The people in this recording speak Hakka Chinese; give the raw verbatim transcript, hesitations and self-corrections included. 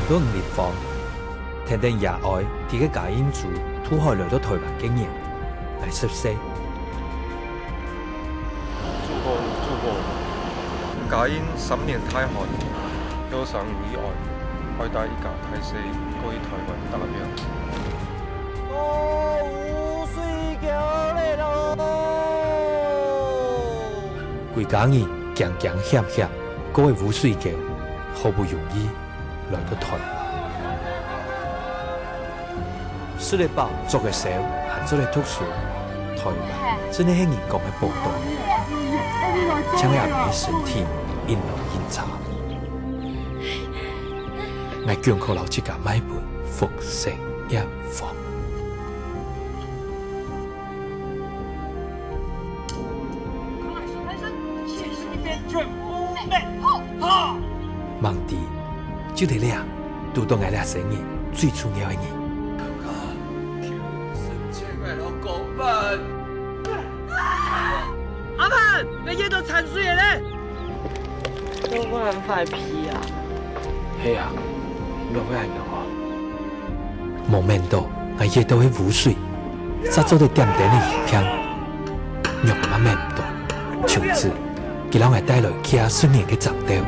到五立方，跈等爺哀，在該嘉應州渡海來到臺灣个人，𠊎十歲。 祝福，祝福。嘉應三年大旱，造成意外，愛帶一家大細過去臺灣打拚。哦，烏水溝來咯！歸家人驚驚險險，過个烏水溝，好不容易 來到臺灣。食得飽，著得燒，還做得讀書，臺灣真个係人講个寶島。像𠊎阿姆个身體，緊來緊差。𠊎強迫摎自家賣分復式藥房。 吂知，就在這下，堵著𠊎這生人最重要个人。阿盼，𠊎噎著摻水个咧！都怪壞皮啊！係啊，仰會恁樣啊？ 無愐著，𠊎噎著个烏水，煞做得點燈个魚片，仰會嘛愐毋著。從此，佢摎𠊎帶來幾下十年个爭鬥。